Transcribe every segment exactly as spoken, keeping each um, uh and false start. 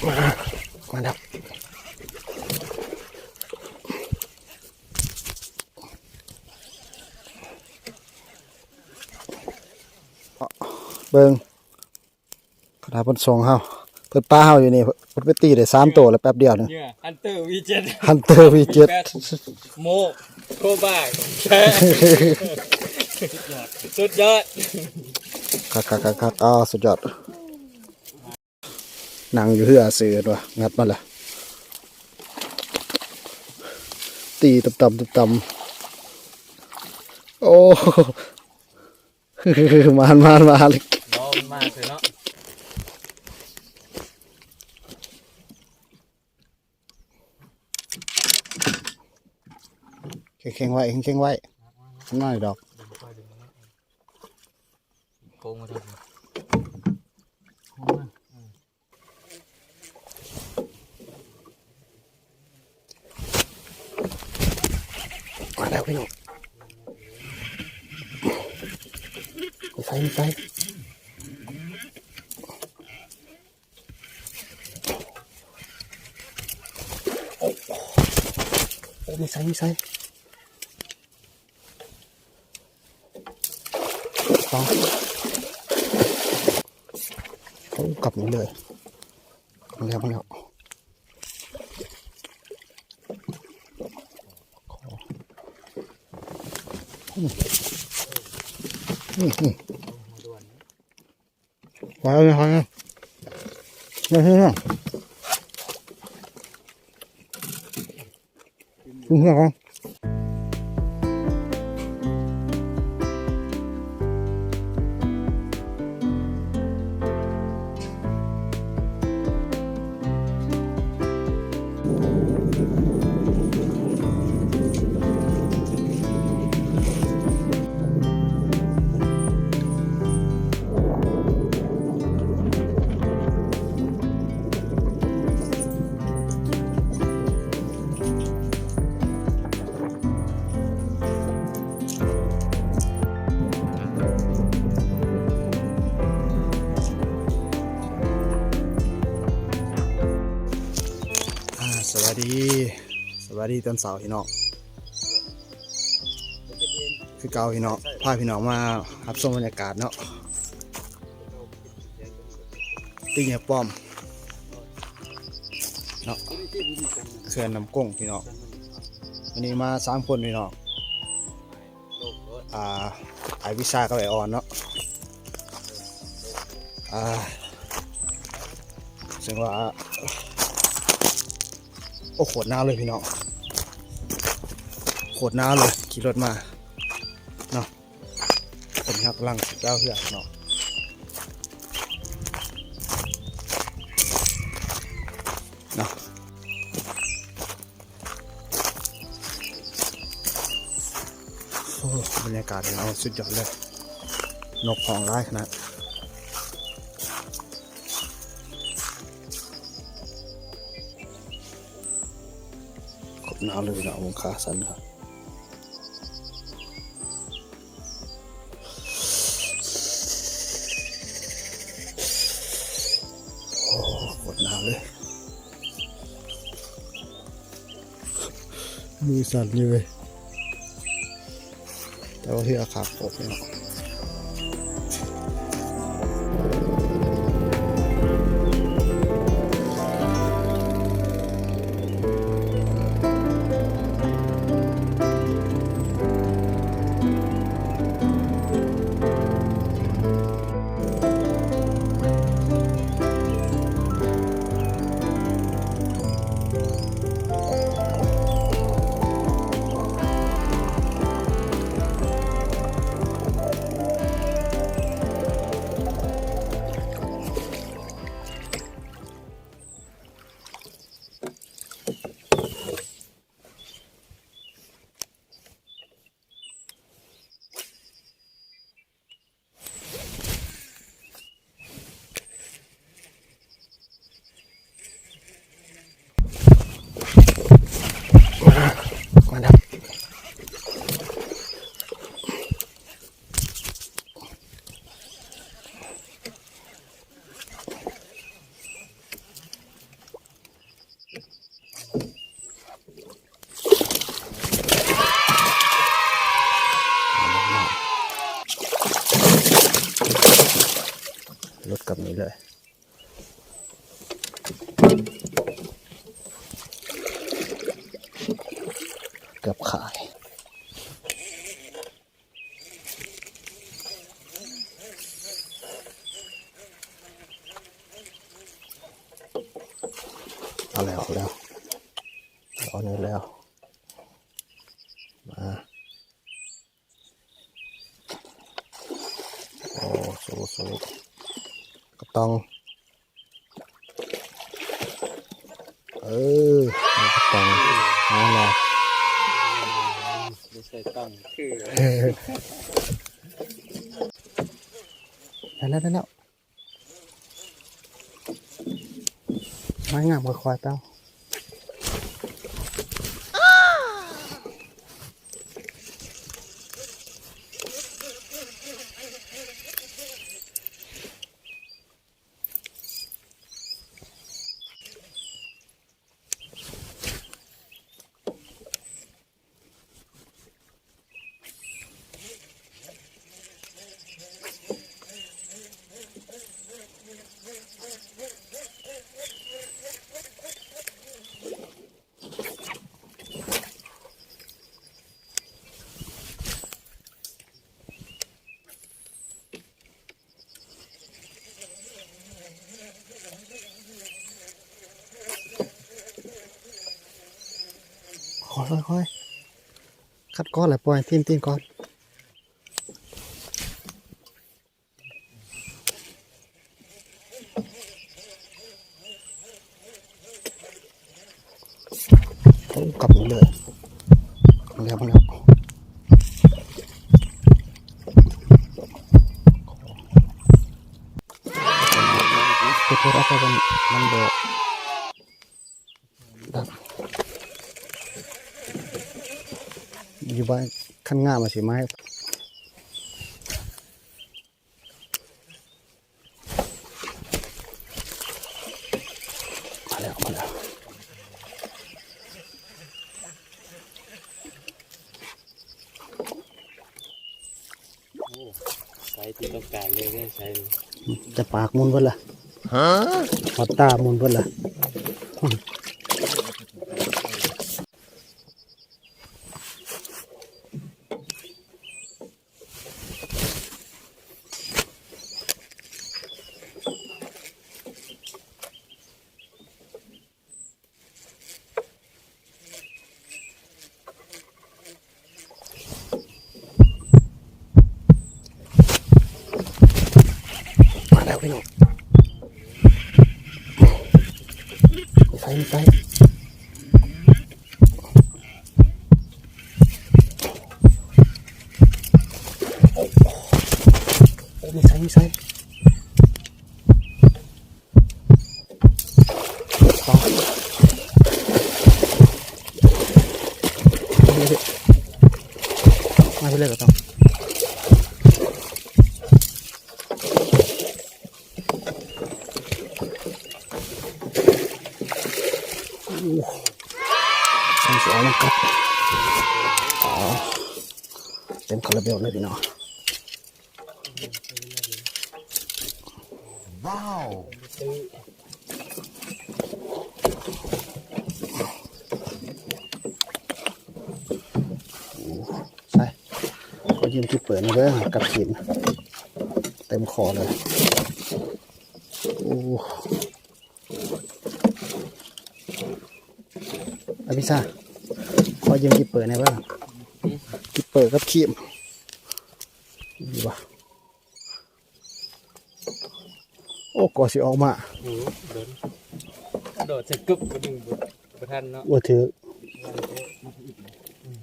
มามาแล้ว เบิ่ง ขนาดเพิ่นส่งเฮา เพิ่นปาเฮาอยู่นี่ เพิ่นไปตีได้สามตัวแล้วแป๊บเดียวนึง เนี่ย Hunter วีเจ็ด Hunter วีเจ็ด โม โคบาย สุดยอด คักๆๆๆ อ้าว สุดยอด นั่งอยู่เฮือซื่อตัว งัดมาละ ตีต่ำๆต่ำๆ โอ้ มาน มาน มาน ลองมาคือเนาะ แข็งๆไว้ แข็งๆไว้ น้อยดอก โค้งมาทางนี้ มาแล้วพี่น้อง มีไซ มีไซ โอ้ โอ้ มีไซ มีไซ สอง โอ้ กลับนี้เลย มาแล้ว มาแล้ว อืม อืม อืม หอยเอาเลย หอยเอาเลย นี่ นี่ นี่ นี่ อ่า สวัสดี สวัสดีตอนเช้าพี่น้อง คือเก่าพี่น้อง พาพี่น้องมารับชมบรรยากาศเนาะ ตีเนี่ยป้อม เนาะ เขื่อนน้ำกงพี่น้อง วันนี้มาสามคนพี่น้อง อ่า ไอ้วิชากับไอ้ออนเนาะ อ่า ซึ่งว่า โอ้ โคตรหนาวเลยพี่น้อง โคตรหนาวเลย ขี่รถมา เนาะ คนฮักลังสิบเก้าเฮือกเนาะ เนาะ โอ้ บรรยากาศเนี่ย เอาสุดยอดเลย นกฮ้องหลายขนาด โคตรหนาวเลยนะ องศาสั่นครับ โอ้ โคตรหนาวเลย มือสั่นอยู่เว้ย แต่ว่าเฮือกขาดครบเลยเนาะ หลุดกับนี้เลย เกือบขาด เอาแล้ว เอาแล้ว เอานี่แล้ว มา โอ้ สู้ สู้ กระตอง เออ กระตอง เอาละ ไม่ใช่ตั้งคือ ได้แล้ว ได้แล้ว ไม้งามค่อยๆ เต้า ค่อยๆ ค่อยๆ คัดก้อนแหละ ปล่อยตีนๆ ก่อน โอ้ กลับหมดเลย มาแล้ว มาแล้ว ขอโทษครับ มัน มันบ่ ครับ อยู่บ้านคันงามมาสิไม้ มาแล้ว มาแล้ว โอ้ ไซส์ที่ต้องการเลยเนี่ย ไซส์นี้ แต่ปากมุนเบิดละ ฮอดตามุนเบิดละ มาแล้วพี่น้อง มีไซส์ มีไซส์ โอ้ มีไซส์ มีไซส์ มาไปเลยก็ต้อง โอ้ มันสิออกมากัด อ๋อ เต็มคาราเบลเลยพี่น้อง ว้าว โอ้ ใส่ ขอยืมที่เปิดหน่อยเด้อ กับขีด เต็มคอเลย โอ้ อภิชา ขอยืมที่เปิดหน่อยเด้อ ที่เปิดกับขีด ดีวะ โอ้ ก่อสิออกมา โอ้โห โดน โดดใส่กึบ บ่ดึง บ่ บ่ทันเนาะ บ่ถืก อืม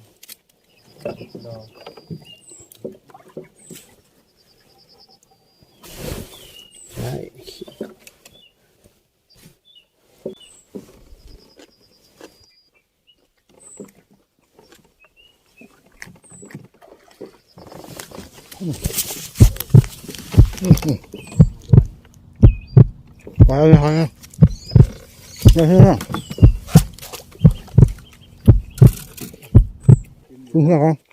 ดอก ได้ ไปเลยครับ ไปเลยครับ ไปเลยครับ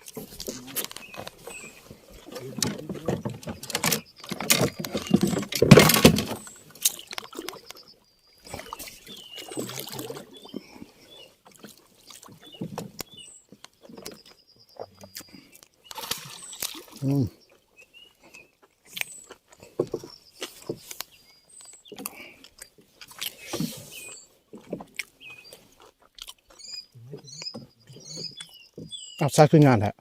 ใส่คืองานแท้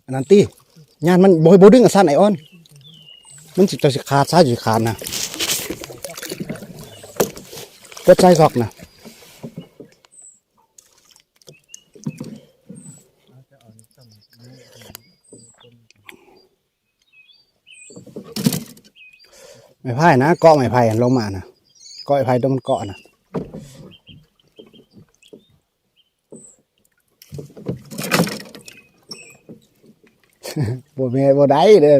อันนั้นติ ย่านมันบ่ บ่ดึงอันสั้นไอ้ออน มันสิ จะสิขาด สายสิขาดนะ กดสายซอกนะ ไม้ไผ่นะ เกาะไม้ไผ่ลงมานะ เกาะไม้ไผ่ตัวมันเกาะนะ บ่แม่น บ่ได้เด้อ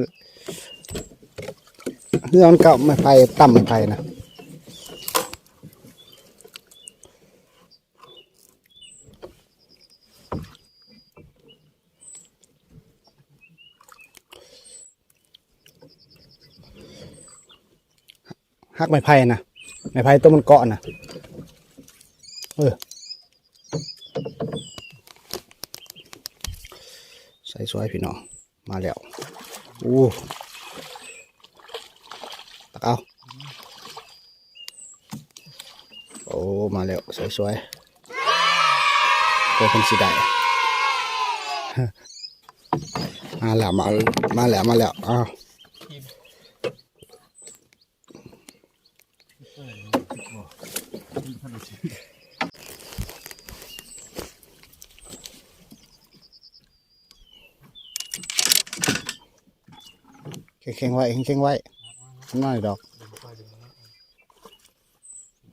เฮือนเก่าไม้ไผ่ ต่ำไม้ไผ่นะ หักไม้ไผ่นะ ไม้ไผ่ตัวมันเกาะนะ เออ ใส่ซอยพี่น้อง มาแล้ว โอ้ ตักเอา โอ้ มาแล้ว ใส่ซอย ตัวเพิ่นสิได้ มาแล้ว มา มาแล้ว มาแล้ว อ้าว แข็งๆไว้ แข็งๆไว้ น้อยดอก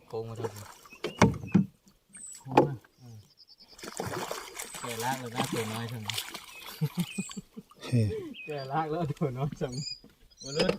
โค้งมาทางนี้ โค้งมา อืม แก่ลากแล้วนะ ตัวน้อยทางนี้ เฮ้ย แก่ลากแล้ว ตัวน้อยทางนี้ บ่เลิศ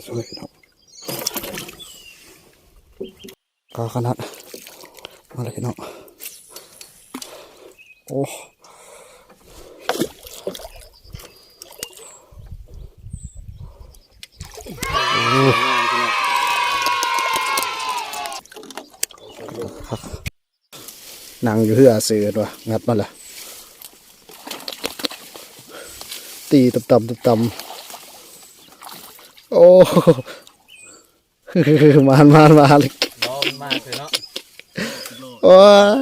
สวยเนาะ ก็ขนาด มาเลยพี่น้อง โอ้ นั่งอยู่เฮือซื่อตัวงัดมาละ ตีต่ำๆต่ำๆ โอ้ มานมานมาน ล้อมันมากเลยเนาะ โอ้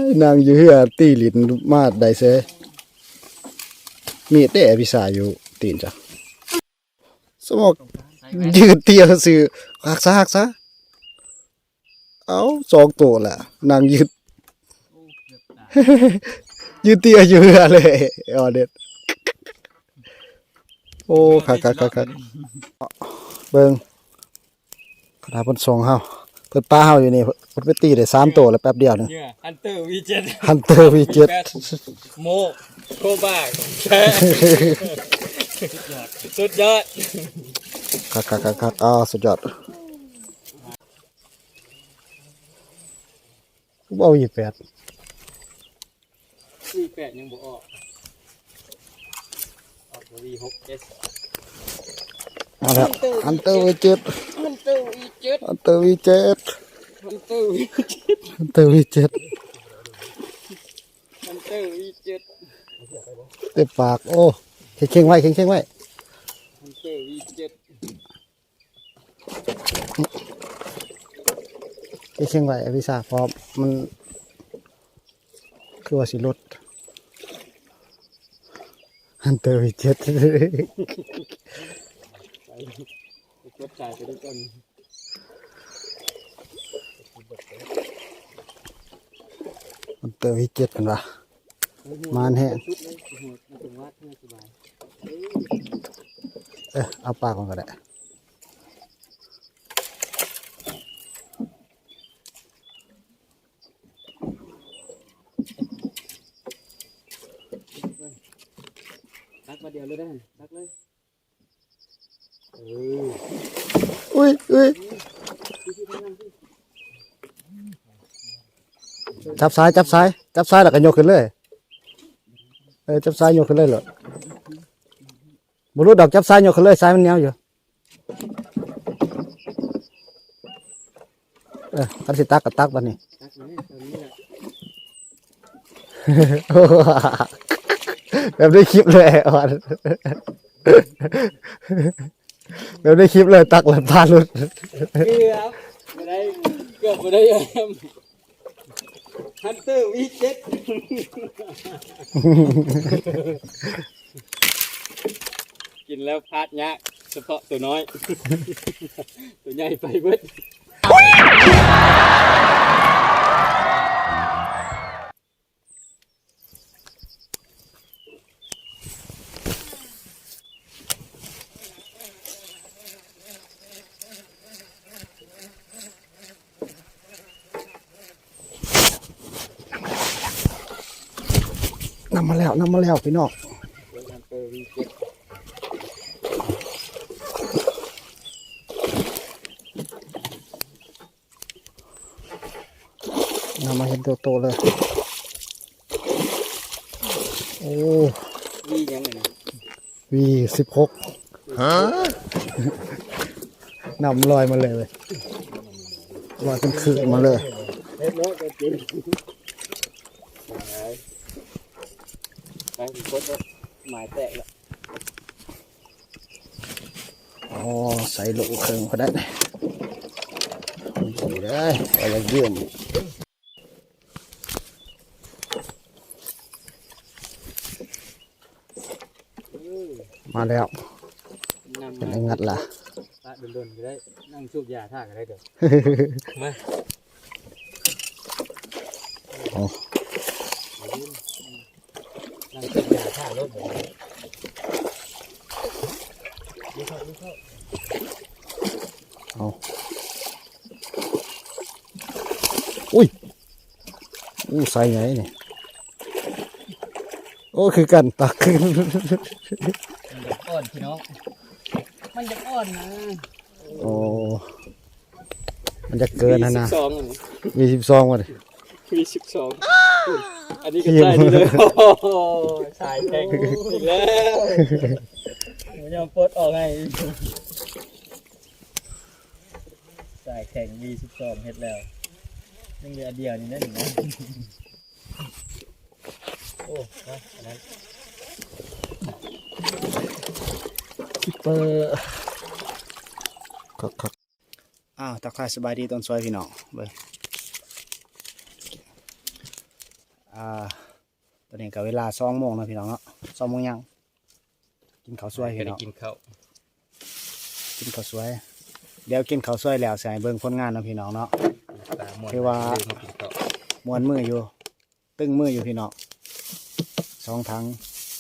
ย นั่งอยู่เฮือตีหลินมาได้เซ มีแต่พิซาอยู่ตีนจ้ะ สมองยืดเตียวซื่อ หักซะ หักซะ เอาสองตัวละ นั่งยืด ยืดเตียวอยู่เฮือเลย ออเด็ด โอ้ คักคักคักคัก เบิ่ง ขนาดเพิ่นส่งเฮา เพิ่นปะเฮาอยู่นี่ เพิ่นไปตีได้สามตัวแล้วแป๊บเดียวหนึ่ง เนี่ย Hunter วีเจ็ด Hunter วีเจ็ด โม โคบา สุดยอด คักคักคักคัก อ้าว สุดยอด บ่เอาวีแปด วีแปดยังบ่ออก ออกแต่วีหกเอส เอาแล้ว ฮันเตอร์วีเจ็ด ฮันเตอร์วีเจ็ด ฮันเตอร์วีเจ็ด ฮันเตอร์วีเจ็ด ฮันเตอร์วีเจ็ด ฮันเตอร์วีเจ็ด เต็มปาก โอ้ เข่งๆไว้ เข่งๆไว้ ฮันเตอร์วีเจ็ด เข่งๆไว้ พี่ซ่า เพราะมัน คือว่าสิหลุด ฮันเตอร์วีเจ็ด กดจ่ายไปด้วยกัน ฮันเตอร์วีเจ็ด กันวะ มานแฮง เออ เอาปากมันก็ได้ ตักมาเดียวเลยได้ ตักเลย เออ อุ้ย อุ้ย จับสาย จับสาย จับสายแล้วก็ยกขึ้นเลย เออ จับสายยกขึ้นเลยเหรอ บ่รู้ดอก จับสายยกขึ้นเลย สายมันเหนียวอยู่ เออ คันสิตักก็ตักบัดนี้ ตักเลยตอนนี้แหละ แบบในคลิปเลยอ่อน แบบในคลิปเลย ตักแล้วปลาหลุด เกือบบ่ได้ เกือบบ่ได้ ฮันเตอร์วีเจ็ด กินแล้วพลาดยาก เฉพาะตัวน้อย ตัวใหญ่ไปเบิด นำมาแล้ว นำมาแล้ว พี่น้อง นำมาเห็นตัวโตเลย โอ้ วียังไงนะ วีสิบหก ฮะ นำลอยมาเลยเว้ย ลอยเป็นคลื่นมาเลย เฮ็ดเนาะ ก็จริง ไป ไป กดแล้ว หมายแตกแล้ว อ๋อ ใส่ลูกเครื่องก็ได้ นี่เลย เอาละเยื่อน มาแล้ว นำ เป็น มา ไอ้งัดล่ะ ปะดนๆก็ได้ นั่งสูบยาท่าก็ได้เด้อ มา โอ้ นั่งสูบยาท่ารถแบบนี้ เอา อุ้ย อู้ ใส่ไงนี่ โอ้ คือกันตัก มันจะอ่อนพี่น้อง มันจะอ่อนนะ โอ้ มันจะเกินนะนะ วีสิบสอง อันนี้ วีสิบสอง มาดิ วีสิบสอง อันนี้ก็ ทีม ใช่นี่เลย โอ้โห สายแข่งอีกแล้ว ผมยังปลดออกให้ สายแข่ง วีสิบสอง เฮ็ดแล้ว ยังเหลือเดียวนี่นะ นี่นะ โอ้ นะ อันนั้น คิปเปอร์ คักๆ อ้าว ทักทายสบายดีตอนสวยพี่น้อง เบิ่ง อ่า ตอนนี้ก็เวลาสองโมงนะพี่น้องเนาะ สองโมงยัง กินข้าวสวยพี่น้อง กินข้าว กินข้าวสวย เดี๋ยวกินข้าวสวยแล้วสิให้เบิ่งผลงานเนาะพี่น้องเนาะ ปลาม่วน คือว่า เลยมากินข้าว ม่วนมืออยู่ ตึงมืออยู่พี่น้อง สองถัง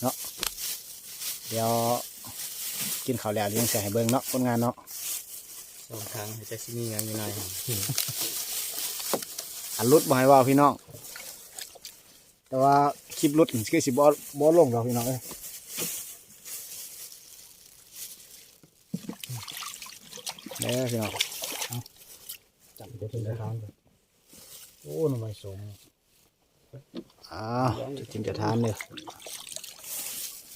เนาะ เดี๋ยวกินข้าวแล้วยังสิให้เบิ่งเนาะ ผลงานเนาะ สองถัง จะสิมีงานอยู่หน่อย อันหลุดบ่ให้เว้าพี่น้อง แต่ว่าคลิปหลุดนี่คือสิบ่ บ่ลงดอกพี่น้องเอ้ย เด้อพี่น้อง เอา จับไปเป็นทาง โอ้ หน่อไม้ส้ม อ้าว จะกินจะทานเนี่ย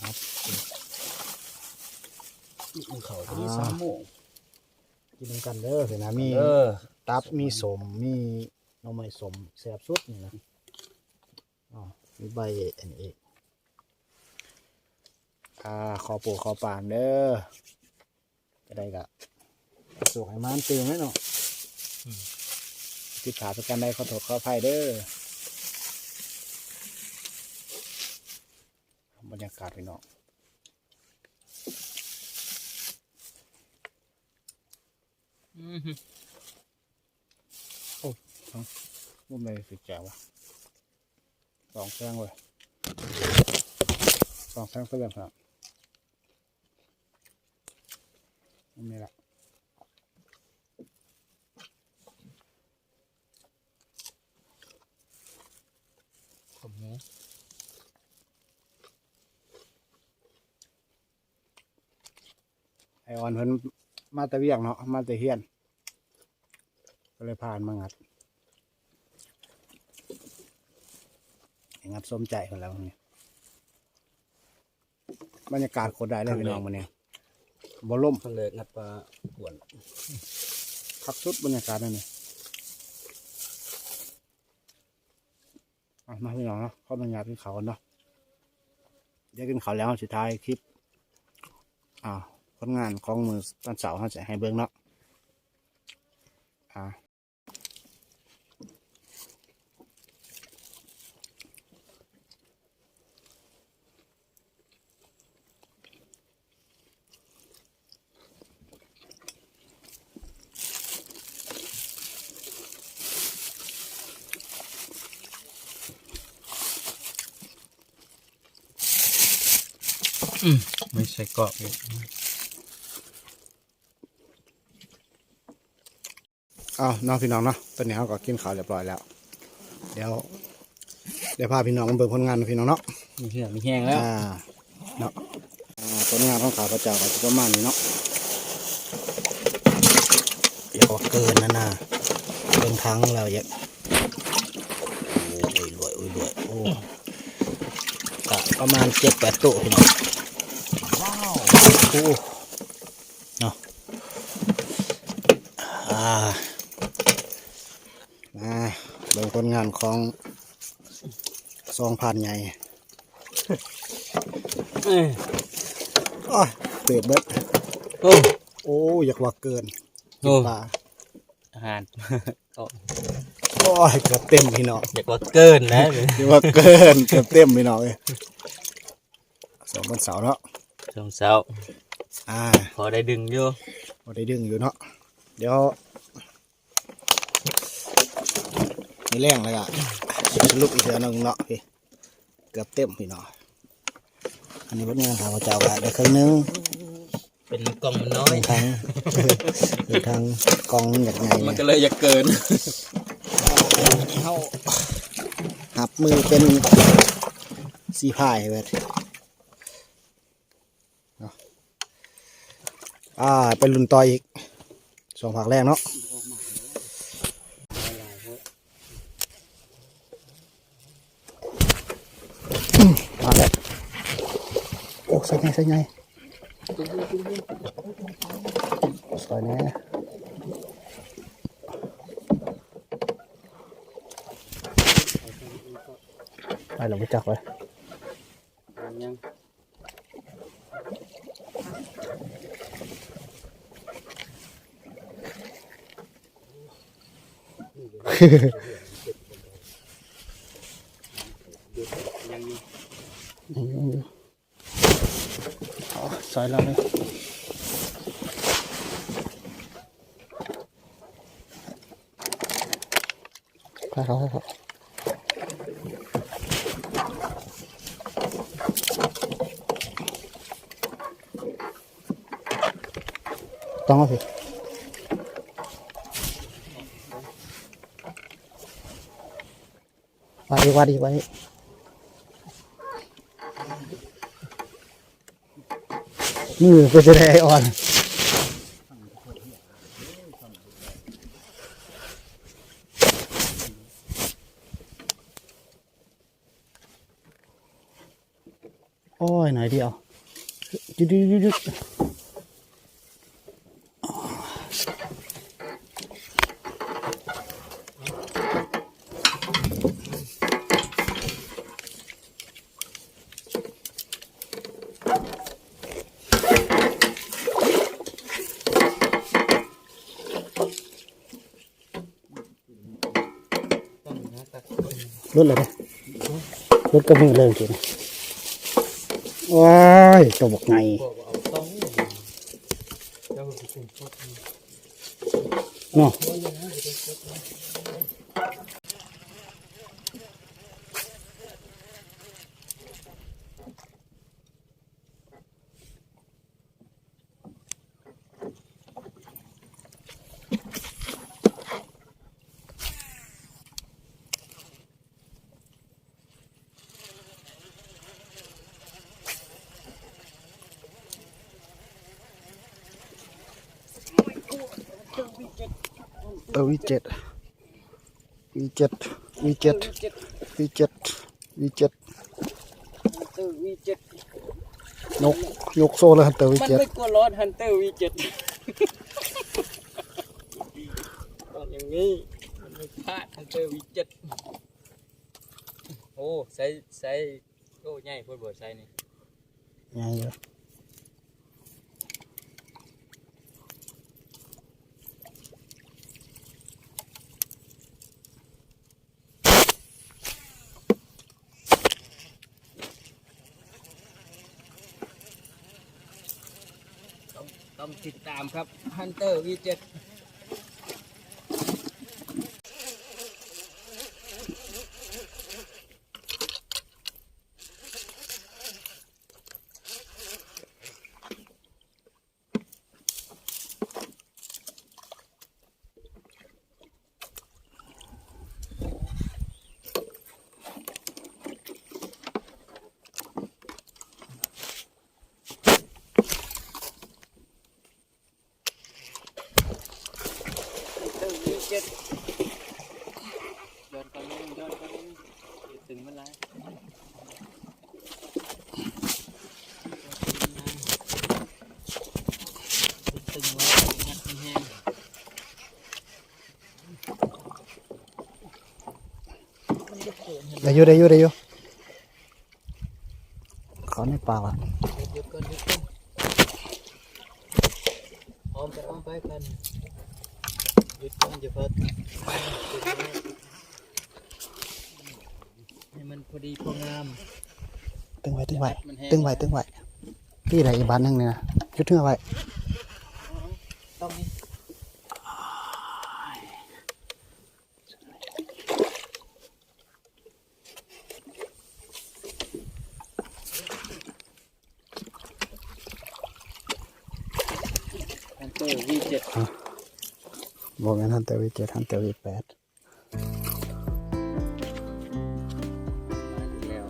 ครับ กินข้าวก็มี อ่า สามโมง กินนำกันเด้อ เห็นนะ มี เออ ตับ มีส้ม มีหน่อไม้ส้ม แซ่บสุดนี่นะ อ๋อ มีใบอันนี้อีก อ่า ขอโปรดขอปรานเด้อ จะได้กะ สุกให้มันตื่นไว้เนาะ อืม ผิดพลาดประการใดขอโทษขออภัยเด้อ บรรยากาศพี่น้อง อืม โอ้ มุมใดสิแจ๋ววะ สองแสงเว้ย สองแสงเปลี่ยนครับ นี่แหละ ขมหมู ไอ้ออนเพิ่นมาแต่เวียงเนาะ มาแต่เฮียน ก็เลยพากันมางัด งัดสมใจเพิ่นแล้วนี่ บรรยากาศโคตรได้เลยพี่น้องมื้อนี้ บ่ลม ครั้งแรกงัดปลาอ้วน คักสุดบรรยากาศนั่นนี่ อ่ะ มาพี่น้องเนาะ ขออนุญาตกินข้าวก่อนเนาะ เดี๋ยวกินข้าวแล้วสิถ่ายคลิป อ่า ผลงานของมื้อตอนเช้าเฮาสิให้เบิ่งเนาะ อ่า อืม ไม่ใส่กรอกอีก เอาเนาะพี่น้องเนาะ ตอนนี้เราก็กินข้าวเรียบร้อยแล้ว เดี๋ยว เดี๋ยวพาพี่น้องมาเบิ่งผลงานเนาะพี่น้องเนาะ มีเหื่อมีแห้งแล้ว อ่า เนาะ อ่า ผลงานของข้าพเจ้าก็สิประมาณนี้เนาะ อย่าว่าเกินนะนะ เกินครั้งแล้วอย่า โอ้ยรวย โอ้ยรวย โอ้ ก็ประมาณเจ็ดแปดโต๊ะพี่น้อง ว้าว โอ้ เนาะ อ่า มาเบิ่งผลงานของสองพรานใหญ่ เอ้ย โอ้ย เติบเบิด โอ้ โอ้ อยากว่าเกิน โอ้ กินปลา อาหาร โอ้ โอ้ย เกือบเต็มพี่น้อง อยากว่าเกินนะ อยากว่าเกิน เกือบเต็มพี่น้องเอ้ย สองวันเสาร์เนาะ สองเสาร์ อ่า พอได้ดึงอยู่ พอได้ดึงอยู่เนาะ เดี๋ยว มีแรงแล้วก็สรุปอีกเทื่อหนึ่งเนาะพี่ เกือบเต็มพี่น้อง อันนี้ผลงานข้าพเจ้าก็ได้ครึ่งหนึ่ง เป็นกล่องมันน้อย เป็นทั้ง เป็นทั้งกล่องอยากใหญ่ มันก็เลยอยากเกิน เฮาหับมือเป็นสีพายเว้ย เนาะ อ่า ไปลุ้นต่ออีก สองภาคแรกเนาะ อืม มาแล้ว โอ้ ใส่ไง ใส่ไง ใส่แน่ ไปแล้ว บ่จักไป ยัง ยังอยู่ ยังอยู่ อ๋อ ใส่แล้วเลย ครับ ครับ ครับ ต้องเอาสิ วาดอีก วาดอีก วาดอีก มือก็จะได้อ่อน จุดจุดจุดจุด รถอะไรนะ รถกระเบื้องเลยเมื่อกี้นะ ว้าย ตัวบักไง เนาะ ตัววีเจ็ด วีเจ็ด วีเจ็ด วีเจ็ด วีเจ็ด ฮันเตอร์วีเจ็ด ยก ยกโซ่เลย ฮันเตอร์วีเจ็ด มันไม่กลัวร้อน ฮันเตอร์วีเจ็ด ต้องอย่างนี้ มันไม่พลาด ฮันเตอร์วีเจ็ด โอ้ ไซส์ ไซส์ โอ้ ใหญ่โพดบ่ ไซส์นี่ ใหญ่อยู่ ต้อง ต้องติดตามครับ ฮันเตอร์วีเจ็ด เติมเจ็ด ย้อนก่อนนิดนึง ย้อนก่อนนิดนึง อย่าตึงมันหลาย ตึงไว้ งัดมันแห้ง ได้อยู่ ได้อยู่ ได้อยู่ เขาในปากละ หยุดก่อน หยุดก่อน อ้อมไป อ้อมไปกัน หยุดก่อน อย่าเพิ่ง ให้มันพอดีพองาม ตึงไว้ ตึงไว้ มันแห้ง ตึงไว้ ตึงไว้ พี่ได้อีกบาทหนึ่งเนี่ยนะ หยุดเทื่อไว้ ต้องนี่ ฮันเตอร์วีเจ็ด อ่ะ บ่แม่นฮันเตอร์วีเจ็ด ฮันเตอร์วีแปด มาอีกแล้ว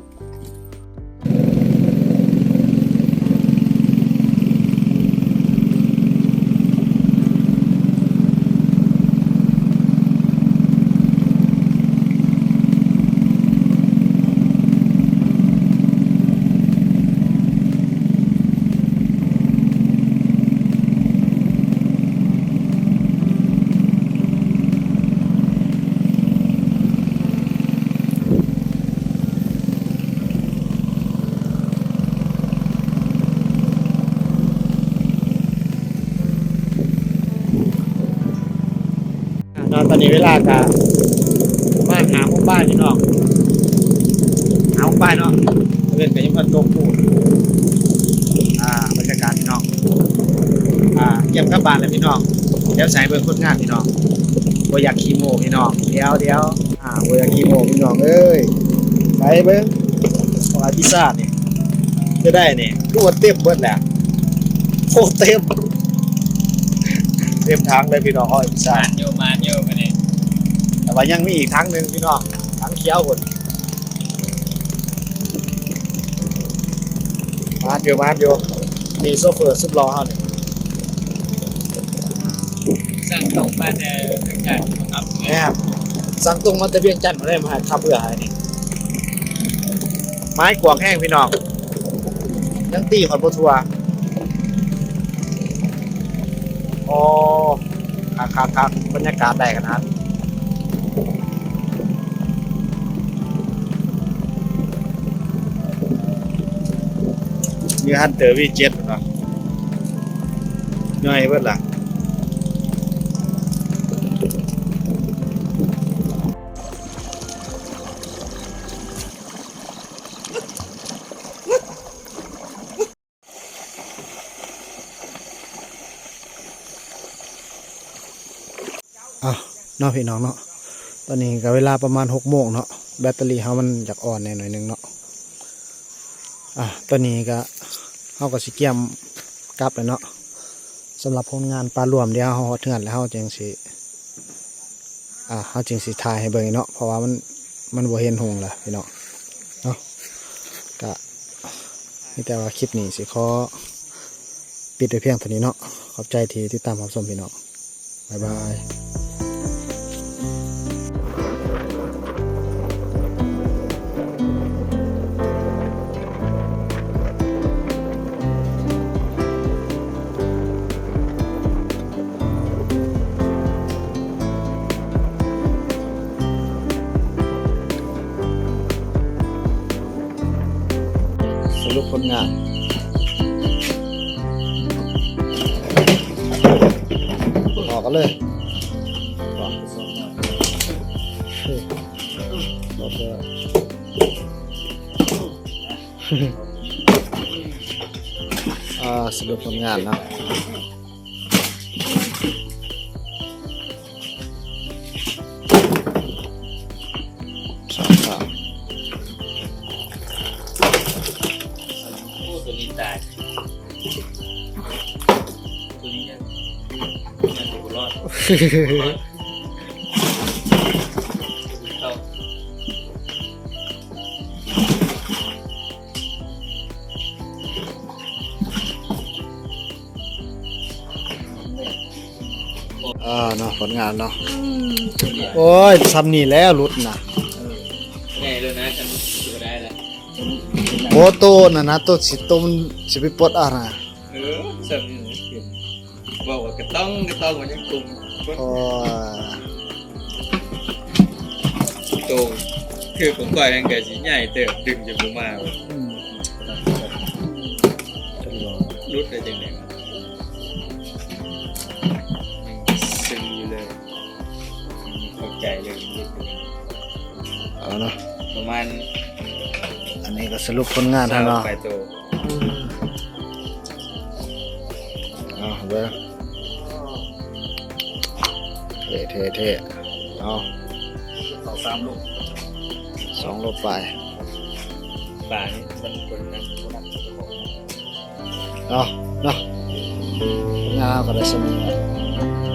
อ่า ตอนนี้เวลากะประมาณห้าโมงบ่ายพี่น้อง ห้าโมงบ่ายเนาะ เพื่อนก็ยังพัดตกพูด อ่า บรรยากาศพี่น้อง อ่า เตรียมกลับบ้านแล้วพี่น้อง เดี๋ยวใส่เบิ่งคนงานพี่น้อง บ่อยากขี้โม้พี่น้อง เดี๋ยว เดี๋ยว อ่า บ่อยากขี้โม้พี่น้องเอ้ย ใส่เบิ่ง ของอภิชาตินี่ จะได้นี่ คือว่าเต็มเบิดแหละ โอ้ เต็ม เต็มถังเลยพี่น้อง ของอภิชาติ หมานอยู่ หมานอยู่มื้อนี้ แต่ว่ายังมีอีกถังหนึ่งพี่น้อง ถังเขียวพุ่น หมานอยู่ หมานอยู่ นี่โชเฟอร์สุดหล่อเฮานี่ สั่งตรงมาแต่เวียงจันทน์ครับ แม่น สั่งตรงมาแต่เวียงจันทน์มาเลย มาขับเรือให้นี่ ไม้กวางแห้งพี่น้อง ยังตีฮอดบ่ทั่ว โอ้ คักคักคัก บรรยากาศได้ขนาด นี่ฮันเตอร์วีเจ็ดเนาะ ย่อยเบิดล่ะ อ่ะ เนาะพี่น้องเนาะ ตอนนี้ก็เวลาประมาณหกโมงเนาะ แบตเตอรี่เฮามันอยากอ่อนแหน่หน่อยหนึ่งเนาะ อ่ะ ตอนนี้ก็ เฮาก็สิเกียมกลับแล้วเนาะ สำหรับผลงานปลารวม เดี๋ยวเฮาฮอดเฮือนแล้วเฮาจั่งสิ อ่า เฮาจึงสิถ่ายให้เบิ่งเนาะ เพราะว่ามัน มันบ่เห็นหุงล่ะพี่น้องเนาะ ก็มีแต่ว่าคลิปนี้สิขอปิดไว้เพียงเท่านี้เนาะ ขอบใจที่ติดตามรับชมพี่น้อง บ๊ายบาย สรุปผลงาน ออกกันเลย อ่า สรุปผลงานเนาะ สองสาม โอ้ ตัวนี้ตาย ตัวนี้ยัง ยังอยู่รอด เข้า อ่าเนาะ ผลงานเนาะ โอ้ย ซ้ำนี่แล้วหลุดนะ ง่ายเลยนะ ฉันก็ได้แล้ว โอ้ โตน่ะนะ โตสิ โตมันสิไปปลดเอานะ เออ ซ้ำนี่นะ บอกว่ากระต้องกระต้องมันยังกลุ่ม โอ้ โต คือผมก่อยยังไงสิใหญ่เติบดึงจนบ่มาเว้ย อืม จนหลอน หลุดได้จังได๋วะ ยังซึมอยู่เลย ยังเข้าใจเลย เอาเนาะ ประมาณ อันนี้ก็สรุปผลงานให้เนาะ ซาวปลายโต เอาเบิ่ง เท่ เท่ เท่ เอา สองสามลูก สองโลปลาย ปลานี่มันคนนั้น เอาเนาะ งานก็ได้สำเร็จ